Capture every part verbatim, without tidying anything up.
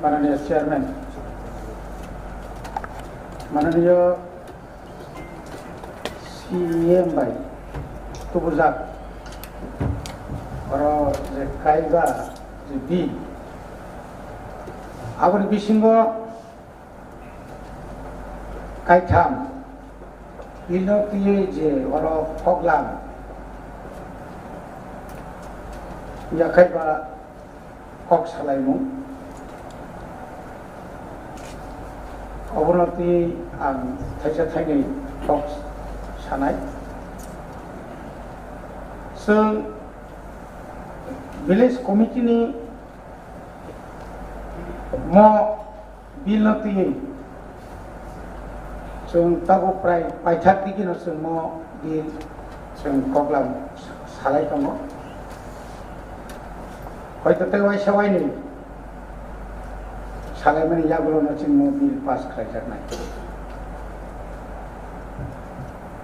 Mananiya Chairman, Mananiya C E M bai tubujak oro je kaiba je bill, aboni bisingo kaitham bill no twiwi je oro koklam yakhaiba kok salaimung. Obono twi ang thaisa thainwi kok sanai. Chwng village committee ni mo bill no twiwi chwng tabuk prai paithak digino chwng mo bill chwng koklam salai tongo. Hoito tei waisa wainwi salaimani yagulono chwng mo bill pass khlaijaknai.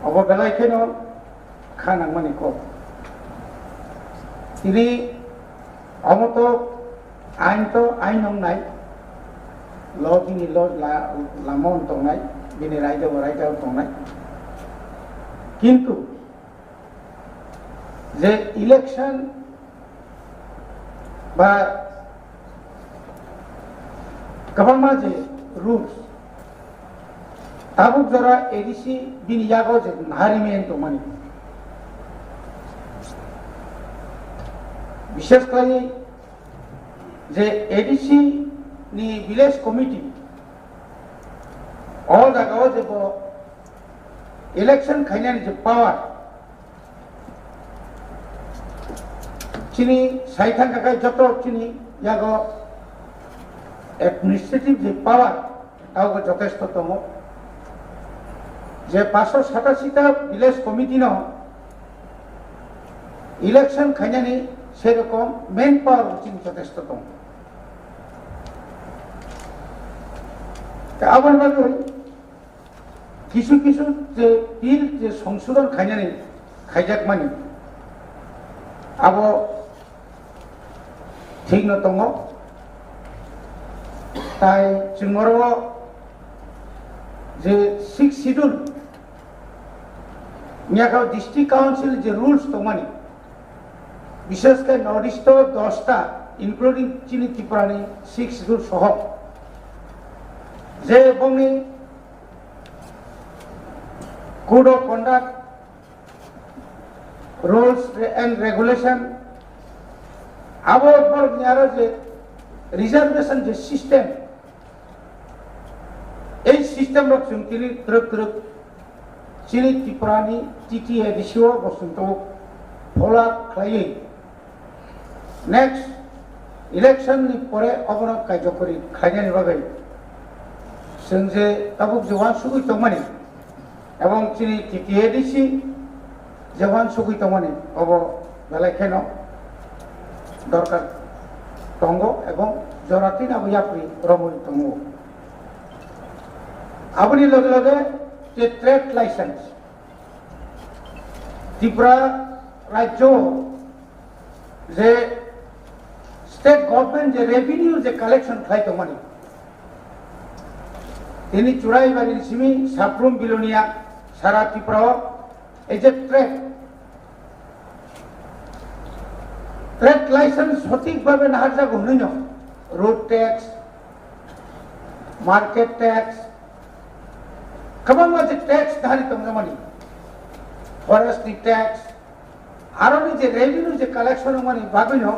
Obo belai kheno kha nangmani kok. Tini omo to ain to ain wngnai, lo bini lo la-, lama wng tongnai, bini raida bo raida wng tongnai. Kintu je election ba kwbangma je rules, tabuk jora A D C bini yago je nahari men tongmani. Bishes khlai je A D C ni village committee o jaga o je bo election khainani je power, chini sai thangkha khe joto chini yago administrative je power, taubo jotesto tongo. Je paanshsho satasi ta village committee no election khainani serokom manpower bo chini jotesto tongo. Tei aboni bagwi kisu kisu je bill je songsodhon khainani khaijakmani abo thikno tongo. Tai chwng oro je sixth schedule ni yakhao district council je rules tongmani, bishes khe North East o dosta, including chini Tripura ni sixth schedule soho, je bongni code of conduct, rules and regulation, abo borokni aro je reservation je system, ei system rok chwng tini twrwk twrwk chini Tripura ni T T A D C o bo chwng tabuk follow up khlaiwi next election ni pore obono kaijokori khlainani bagwi chwng je tabuk je uansugwi tongmani, ebong chini T T A D C je uansugwi tongmani obo belai kheno dorkar tongo ebong jora tini abo yapri romwi tongo. Aboni loge loge je trade license, Tripura rajyo je state government je revenue je collection khlai tongmani, tini Churaibari ni simi Saprum Bilonia sara Tripura o ei je trade, trade license sothik bhabe naharjago hwnwi no road tax, market tax, kwbangma je tax nahari tongjakmani, forest ni tax, aroni je revenue je collection wngmani bagwino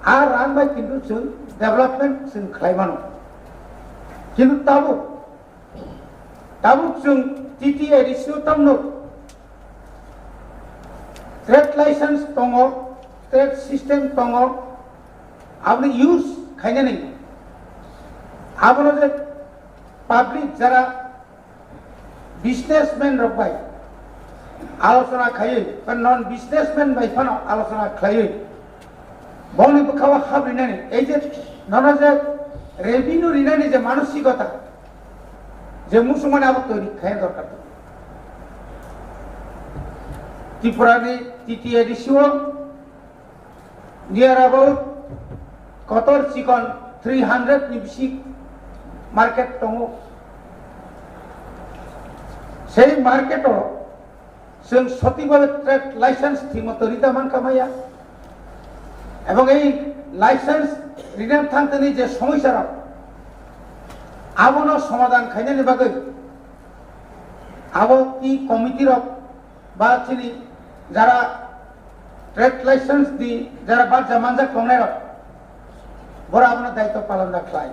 a rang bai kintu chwng development chwng khlai mano. Kintu tabuk, tabuk chwng T T A D C o tamno trade license tongo, trade system tongo, aboni use khainani abono je public jara businessman rok bai alochona khaiwi ba non businessman bai phano alochona khlaiwi bongni bwkhao hap rinani, ei je nono je revenue rinani je manosikota je muchungmani abo twi khaina dorkar. Tripura ni T T A D C o near about kotor chikon three hundred ni bisi market tongo. Sei market o chwng sothik bhabe trade license thik moto rida mankha maya. Ebong ei license rina thangtani je somosa rok, abono somadan khainani bagwi abo ki committee rok ba chini jara trade license di jara barja manjak tongnai rok, boro abono daityo palon da khlai.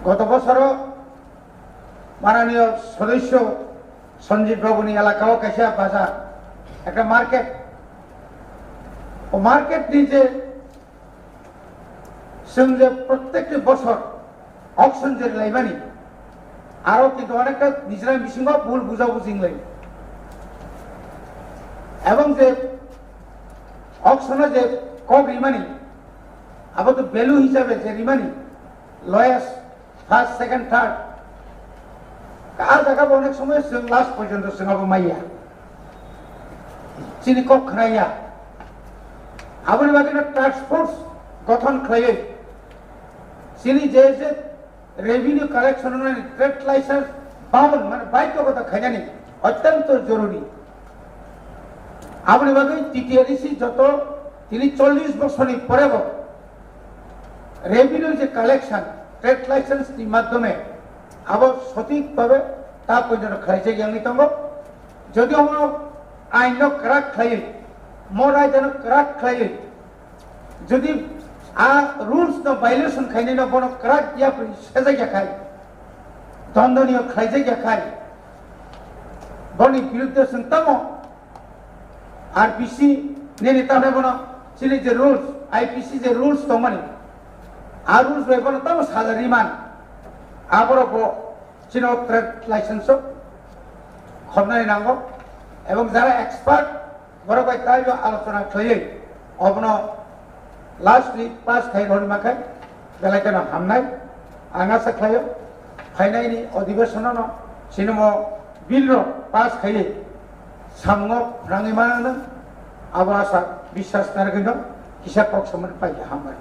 Goto bosoro mananiyo sodosyo Sanjeev Babuni elakao kaisa bazar, ekta market. O market ni je chwng je prottekti bosor auction je laimani, aro kintu onekta nijra bisingo bul bujabuji wnglaio. Ebong je auction o je kok rimani, abo to value hisabe je rimani, lowest, first, second, third. A jaga bo onek somoy chwng last porjonto chwng abo maya. Chini kok khnaya. Aboni bagwi no task force gothon khlaiwi chini je je revenue collection ni trade license babon mane baidhokota khainani otyanto joruri. Aboni bagwi T T A D C joto tini chollish bosorni porebo revenue je collection, trade license ni madhyome abo sothik bhabe ta porjonto khlaijak yangwi tongo. Jodi omo ain no kwrak khlaiwi, mo raida no kwrak khlaiwi, jodi a rules no violation khainai no bono kwrak yapri sejak ya khai, dondoniyo khlaijak ya khai, boni biruddhe chwng tamo R P C nini tamni bono chini je rules, I P C je rules tongmani, a rules bai bono tamo saja riman, aborok bo chini trade license o khobnani nango, ebong jara expert borok bai taibo alochona khlaiwi obono last week pass khai rwna mankhai belai kheno hamnai. Ang asa khlaio phainaini odhibeshono no chini mo bill rok pass khaiwi samungo phwrangwi mananw, abo asa biswas narwgwino kisa kok samani paikha, hambai.